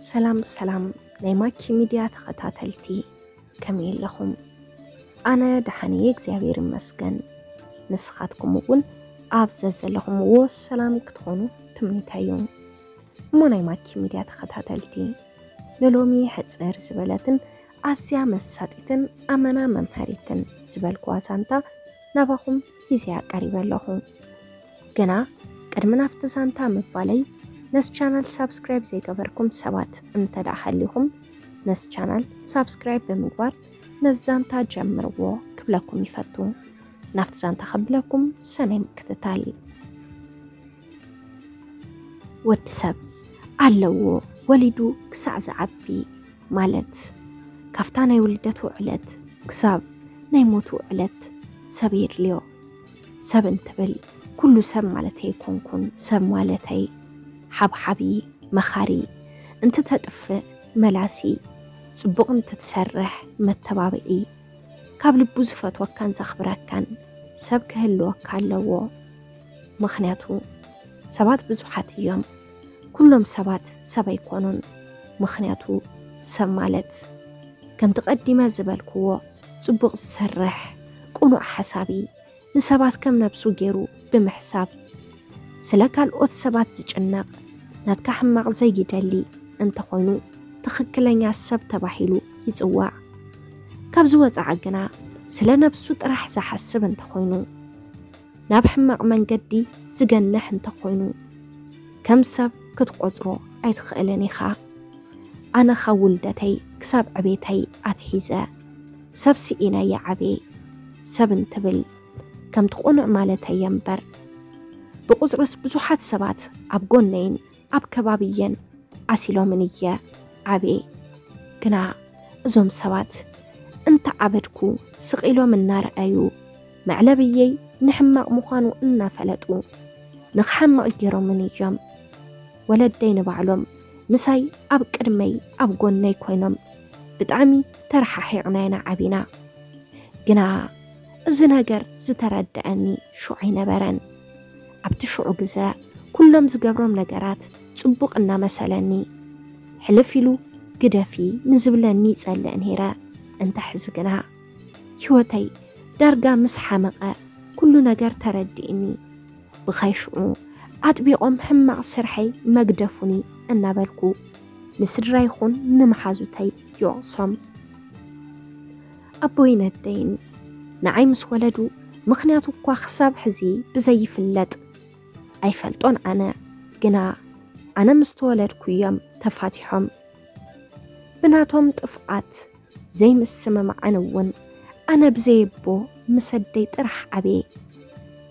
ሰላም ሰላም ናይ ማኪ ሚድያ ተኸታተልቲ፣ ከመይ ኣለኹም? ኣነ ደሓን እየ እግዚኣብሔር ይመስገን። ንስኻትኩም እውን ኣብ ዘዘለኹምዎ ሰላም ክትኾኑ ትምኒተይ እዩ። እሞ ናይ ማኪ ሚድያ ተኸታተልቲ፣ ንሎሚ ሕፅር ዝበለትን ኣዝያ መሳጢትን ኣመና መምሃሪትን ዝበልኩዋ ዛንታ ናባኹም ሒዘያ ቀሪበ ኣለኹ። ግና ቅድሚ ናብቲ ዛንታ ምባለይ፣ ነዚ ቻናል ሳብስክራይብ ዘይገበርኩም ሰባት እንተ ደኣ ሃሊኹም፣ ነዚ ቻናል ሳብስክራይብ ብምግባር ነዚ ዛንታ ጀምርዎ ክብለኩም ይፈቱ። ናብቲ ዛንታ ከብለኩም ሰናይ ምክትታል። ወዲ ሰብ ኣለዎ ወሊዱ ክሳዕ ዝዓቢ፣ ማለት ካብታ ናይ ውልደቱ ዕለት ክሳብ ናይ ሞቱ ዕለት ሰብ የድልዮ። ሰብ እንትብል ኩሉ ሰብ ማለተይ ኣይኮንኩን። ሰብ ማለተይ ሓብሓቢ፣ መኻሪ፣ እንትተጥፍእ መላሲ፣ ጽቡቕ እንትትሰርሕ መተባብዒ፣ ካብ ልቡ ዝፈትወካን ዘኽብረካን ሰብ ክህልወካ ኣለዎ። ምኽንያቱ ሰባት ብዙሓት እዮም። ኩሎም ሰባት ሰብ ኣይኮኑን። ምኽንያቱ ሰብ ማለት ከምቲ ቀዲመ ዝበልክዎ ጽቡቕ ዝሰርሕ፣ ቅኑዕ ሓሳቢ፣ ንሰባት ከም ነብሱ ገይሩ ብምሕሳብ፣ ስለ ካልኦት ሰባት ዝጭነቕ፣ ናትካ ሕማቕ ዘይደሊ እንተኾይኑ ትኽክለኛ ሰብ ተባሂሉ ይጽዋዕ። ካብዚ ወጻኢ ግና ስለ ነብሱ ጥራሕ ዝሓስብ እንተኾይኑ፣ ናብ ሕማቕ መንገዲ ዝገንሕ እንተኾይኑ፣ ከም ሰብ ክትቖጽሮ ኣይትኽእልን ኢኻ። ኣነ ካብ ውልደተይ ክሳብ ዕቤተይ ኣትሒዘ ሰብ ስኢነ እየ ዓብየ። ሰብ እንትብል ከምቲ ቅኑዕ ማለተይ እየ እምበር፣ ብቑጽርስ ብዙሓት ሰባት ኣብ ጎነይን ኣብ ከባብየን ዓሲሎምን እየ ዓብየ። ግና እዞም ሰባት እንተዓበድኩ ስቕ ኢሎም እናረኣዩ፣ መዕለብየይ ንሕማቕ ምዃኑ እናፈለጡ፣ ንኽሓምቕ ገይሮምን እዮም። ወለደይ ንባዕሎም ምሳይ ኣብ ቅድመይ ኣብ ጎነይ ኮይኖም ብጣዕሚ ተረሓሒቕና ኢና ዓቢና። ግና እዚ ነገር ዝተረድኣኒ ሽዑ ኣይነበረን። ኣብቲ ሽዑ ግዘ ኩሎም ዝገብሮም ነገራት ጽቡቕ እናመሰለኒ፣ ሕልፍ ኢሉ ግደፊ ንዝብለኒ ይጸልእ ነይረ። እንተ ሕዚ ግና ህይወተይ ዳርጋ ምስ ሓመቐ ኩሉ ነገር ተረዲእኒ። ብኻይ ሽዑ ኣጥቢቖም ሕማቕ ስርሐይ መግደፉኒ እናበልኩ ንስድራይ ይኹን ንመሓዙተይ ይወቕሶም። ኣቦይን ኣደይን ንዓይ ምስ ወለዱ ምኽንያቱ እኳ ክሳብ ሕዚ ብዘይፍለጥ ኣይፈልጦን ኣነ። ግና ኣነ ምስ ተወለድኩ እዮም ተፋቲሖም። ብናቶም ጥፍኣት ዘይምስምማዕን እውን ኣነ ብዘየቦ ምስ ኣደይ ጥራሕ ዓብየ።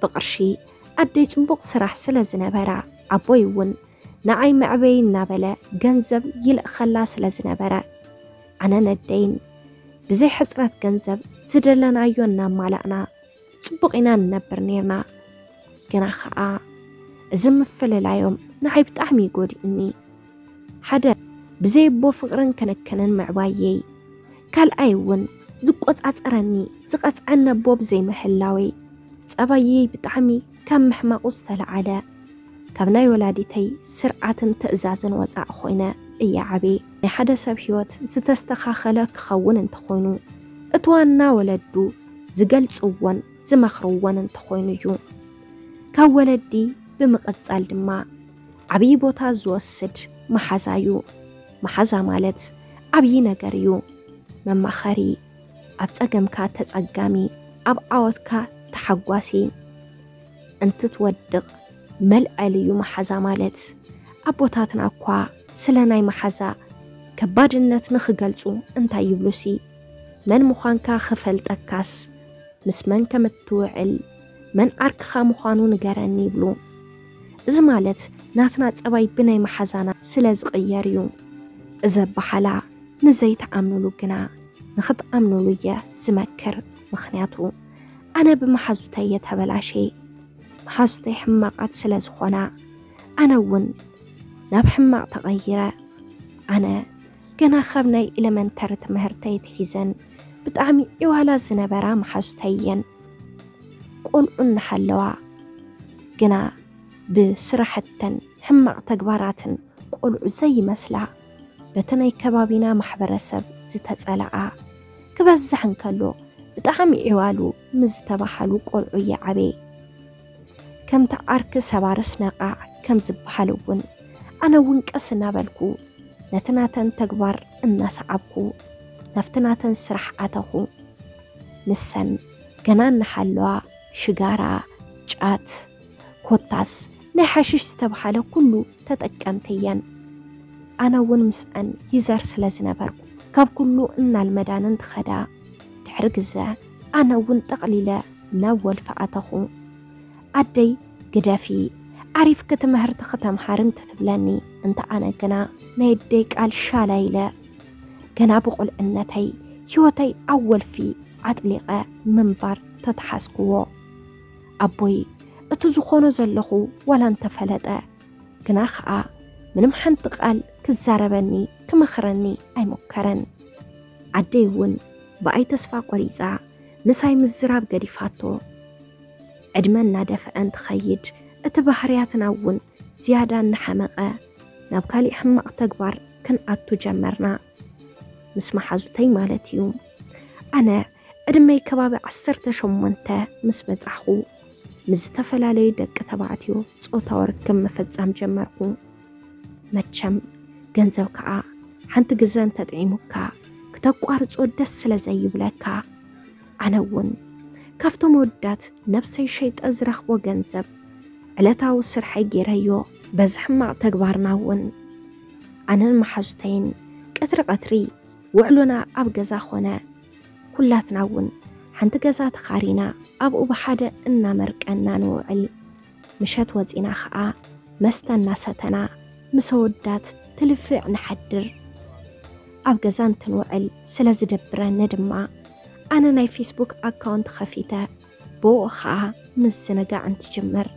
ብቕርሺ ኣደይ ጽቡቕ ስራሕ ስለ ዝነበራ ኣቦይ እውን ንዓይ መዕበዪ እናበለ ገንዘብ ይልእኸላ ስለ ዝነበረ ኣነ ነደይን ብዘይ ሕጽረት ገንዘብ ዝደለናዮ እናማላእና ጽቡቕ ኢና ንነብር ነይርና። ግና ኸኣ እዚ ምፍልላዮም ንዓይ ብጣዕሚ እዩ ጎዲኡኒ። ሓደ ብዘይ ኣቦ ፍቕርን ክንክንን ምዕባየይ፣ ካልኣይ እውን ዝቆጻጸረኒ ዝቐጽዐኒ ኣቦ ብዘይ ምህላወይ ጸባየይ ብጣዕሚ ካብ ምሕማቑ ዝተለዓለ ካብ ናይ ወላዲተይ ስርዓትን ትእዛዝን ወጻእ ኮይነ እየ ዓብየ። ናይ ሓደ ሰብ ህይወት ዝተስተኻኸለ ክኸውን እንተኾይኑ እቲ ዋና ወለዱ ዝገልጽዎን ዝመኽርዎን እንተኾይኑ እዩ። ካብ ወለዲ ብምቕጻል ድማ ዓብዪ ቦታ ዝወስድ መሓዛ እዩ። መሓዛ ማለት ዓብዪ ነገር እዩ። መማኸሪ፣ ኣብ ጸገምካ ተጸጋሚ፣ ኣብ ዓወትካ ተሓጓሲ፣ እንትትወድቕ መልዐሊ እዩ መሓዛ ማለት። ኣቦታትና እኳ ስለ ናይ መሓዛ ከባድነት ንኽገልጹ እንታይ ይብሉሲ፣ መን ምዃንካ ክፈልጠካስ ምስ መን ከም እትውዕል መን ዓርክኻ ምዃኑ ንገረኒ ይብሉ። እዚ ማለት ናትና ጸባይ ብናይ መሓዛና ስለ ዝቕየር እዩ። እዚ ኣበሓላ ንዘይትኣምኑሉ ግና ንኽትኣምኑሉ እየ ዝመክር። ምኽንያቱ ኣነ ብመሓዙተይ እየ ተበላሸየ። መሓዙተይ ሕማቓት ስለ ዝኾና ኣነ እውን ናብ ሕማቕ ተቐይረ። ኣነ ገና ካብ ናይ ኤለመንተሪ ትምህርተይ ኣትሒዘን ብጣዕሚ ዕዋላ ዝነበራ መሓዙተይ እየን። ቆልዑ እናሃለዋ ግና ብስራሕተን ሕማቕ ተግባራትን ቆልዑ ዘይመስላ በቲ ናይ ከባቢና ማሕበረሰብ ዝተጸልኣ፣ ክበዝሕ እንከሎ ብጣዕሚ ዒዋሉ ምስ ዝተባሃሉ ቆልዑ ይዓበየ። ከምቲ ዓርኪ ሰባርስ ነቓዕ ከም ዝበሃል እውን፣ ኣነ እውን ቀስ እናበልኩ ነቲ ናተን ተግባር እናሰዓብኩ ናብቲ ናተን ስራሕ ኣተኹ። ንሰን ገና እናሃለዋ ሽጋራ፣ ጫት፣ ኮታስ ናይ ሓሽሽ ዝተባሃለ ኩሉ ተጠቀምቲ እየን። ኣነ እውን ምስኣን ይዘር ስለ ዝነበርኩ፣ ካብ ኩሉ እናልመዳን እንትኸዳ፣ ድሕሪ ግዘ ኣነ እውን ጠቕሊለ ናብ ወልፊ ኣተኹ። ኣደይ፣ "ግደፊ፣ ዓሪፍኪ ትምህርቲ ክተምሃሪ" እንትትብለኒ፣ እንተ ኣነ ግና ናይ ኣደይ ቃል ሻላ ኢለ፣ ገና ብቑልዕነተይ ህይወተይ ኣብ ወልፊ ኣጥሊቐ ምንባር ተተሓዝክዎ። ኣቦይ፣ እቲ ዝኾኖ ዘለኹ ዋላ እንተፈለጠ፣ ግና ኸኣ ምንም ሓንቲ ቃል ክዛረበኒ ክመኽረኒ ኣይሞከረን። ኣደይ እውን ብኣይ ተስፋ ቆሪጻ ምሳይ ምዝራብ ገዲፋቶ። ዕድመ እናደፍአ እንትኸይድ፣ እቲ ባህርያትና እውን ዝያዳ እናሓመቐ፣ ናብ ካሊእ ሕማቕ ተግባር ክንኣቱ ጀመርና። ምስ መሓዙተይ ማለት እዩ። ኣነ ዕድመይ ከባቢ ዓሰርተ ሸሞንተ ምስ በጻሕኹ፣ ምስ ዝተፈላለዩ ደቂ ተባዕትዮ ጾታዊ ርክብ ምፍጻም ጀመርኩ። መቸም ገንዘብ ከኣ ሓንቲ ግዘ እንተጥዒሙካ፣ ክተቋርጾ ደስ ስለ ዘይብለካ፣ ኣነ እውን ካብቶም ወዳት ነብሰይ ሸይጠ ዝረኽቦ ገንዘብ ዕለታዊ ስርሐይ ገይረዮ። በዚ ሕማቕ ተግባርና እውን ኣነን መሓዙተይን ቀትሪ ቀትሪ ውዕሎና ኣብ ገዛ ኾነ። ኩላትና እውን ሓንቲ ገዛ ተኻሪና ኣብኡ ብሓደ እናመርቀና ንውዕል። ምሸት ወጺና ኸኣ መስተ እናሰተና ምስ ኣወዳት ትልፍዕ ንሓድር። ኣብ ገዛ እንትንውዕል ስለ ዝደብረኒ ድማ፣ ኣነ ናይ ፌስቡክ ኣካውንት ኸፊተ፣ ብኡ ኸኣ ምዝንጋዕ እንትጅምር።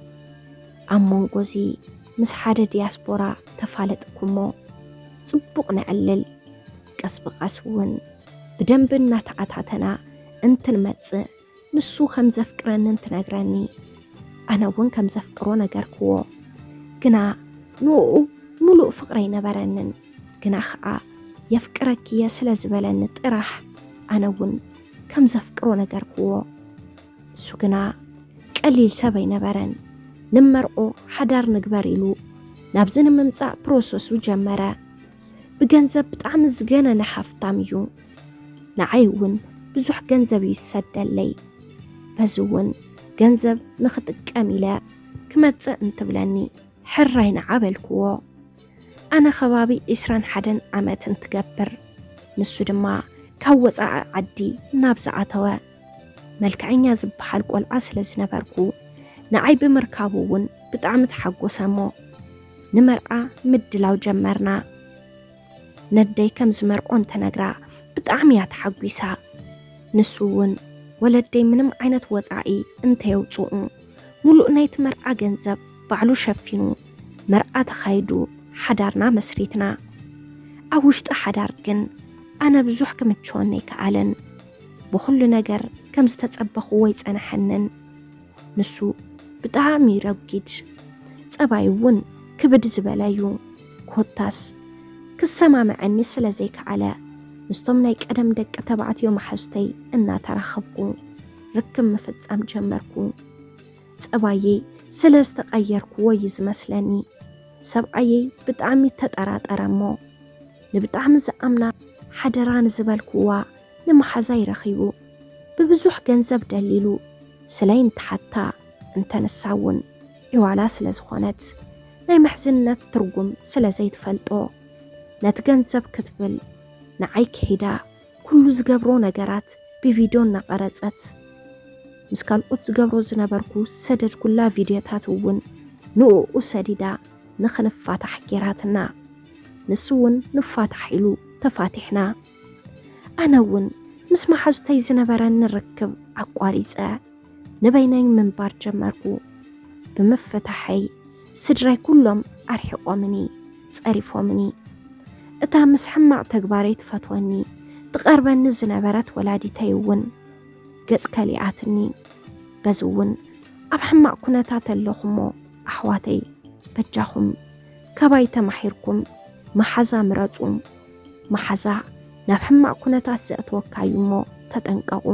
ኣብ መንጎዚ ምስ ሓደ ዲያስፖራ ተፋለጥኩሞ። ጽቡቕ ነዕልል። ቀስ ብቐስ እውን ብደንቢ እናተኣታተና እንትንመጽእ፣ ንሱ ከም ዘፍቅረኒ እንትነግረኒ፣ ኣነ እውን ከም ዘፍቅሮ ነገርክዎ። ግና ንኡ ምሉእ ፍቕሪ ኣይነበረንን። ግና ኸኣ የፍቅረኪ እየ ስለ ዝበለኒ ጥራሕ፣ ኣነ እውን ከም ዘፍቅሮ ነገርክዎ። እሱ ግና ቀሊል ሰብ ኣይነበረን። ንመርዖ ሓዳር ንግበር ኢሉ ናብዚ ንምምጻእ ፕሮሰሱ ጀመረ። ብገንዘብ ብጣዕሚ ዝገነነ ሃፍታም እዩ። ንዓይ እውን ብዙሕ ገንዘብ እዩ ዝሰደለይ። በዚ እውን ገንዘብ ንኽጥቀም ኢለ ክመጽእ እንትብለኒ፣ ሕራይ ንዓ በልክዎ። ኣነ ከባቢ ዒስራን ሓደን ዓመት እንትገብር፣ ንሱ ድማ ካብ ወጻኢ ዓዲ ናብ ዝኣተወ፣ መልክዐኛ ዝበሃል ቆልዓ ስለ ዝነበርኩ፣ ንዓይ ብምርካቡ እውን ብጣዕሚ ተሓጎሰ እሞ፣ ንመርዓ ምድላው ጀመርና። ነደይ ከም ዝመርቆ እንተነግራ፣ ብጣዕሚ እያ ተሓጒሳ። ንሱ እውን ወለደይ ምንም ዓይነት ወጻኢ እንተየውጽኡ፣ ሙሉእ ናይቲ መርዓ ገንዘብ ባዕሉ ሸፊኑ፣ መርዓ ተኻይዱ፣ ሓዳርና መስሪትና። ኣብ ውሽጢ ሓዳር ግን ኣነ ብዙሕ ክምችወኒ ኣይከኣለን። ብኹሉ ነገር ከም ዝተጸበኽዎ ኣይጸንሐንን። ንሱ ብጣዕሚ ረጒድ፣ ጸባዩ እውን ክብድ ዝበለ እዩ። ኮታስ ክሰማምዐኒ ስለ ዘይከኣለ፣ ምስቶም ናይ ቀደም ደቂ ተባዕትዮ መሓዙተይ እናተራኸብኩ ርክብ ምፍጻም ጀመርኩ። ጸባየይ ስለ ዝተቐየርክዎ እዩ ዝመስለኒ፣ ሰብኣየይ ብጣዕሚ ተጠራጠረ እሞ፣ ንብጣዕሚ ዝኣምና ሓደራ ንዝበልክዋ ንመሓዛይ ረኺቡ፣ ብብዙሕ ገንዘብ ደሊሉ ስለይ እንትሓታ፣ እንተ ንሳ እውን ዒዋላ ስለ ዝኾነት፣ ናይ ምሕዝነት ትርጉም ስለ ዘይትፈልጦ፣ ነቲ ገንዘብ ክትብል ንዓይ ክሒዳ፣ ኩሉ ዝገብሮ ነገራት ብቪድዮ እናቐረጸት፣ ምስ ካልኦት ዝገብሮ ዝነበርኩ ዝሰደድኩላ ቪድዮታት እውን ንእኡ ሰዲዳ ንኽንፋታሕ ጌራትና። ንሱ እውን ንፋታሕ ኢሉ ተፋቲሕና። ኣነ እውን ምስ መሓዙተይ ዝነበረኒ ርክብ ኣቋሪጸ ንበይነይ ምንባር ጀመርኩ። ብምፍታሐይ ስድራይ ኩሎም ኣርሒቖምኒ፣ ጸሪፎምኒ። እታ ምስ ሕማቕ ተግባረይ ትፈትወኒ፣ ትቐርበኒ ዝነበረት ወላዲተይ እውን ገጽ ከሊኣትኒ። በዚ እውን ኣብ ሕማቕ ኩነታት ኣለኹ እሞ፣ ኣሕዋተይ፣ በጃኹም ካባይ ተማሂርኩም መሓዛ ምረጹ። መሓዛ ናብ ሕማቕ ኩነታት ዘእትወካ እዩ እሞ ተጠንቀቑ።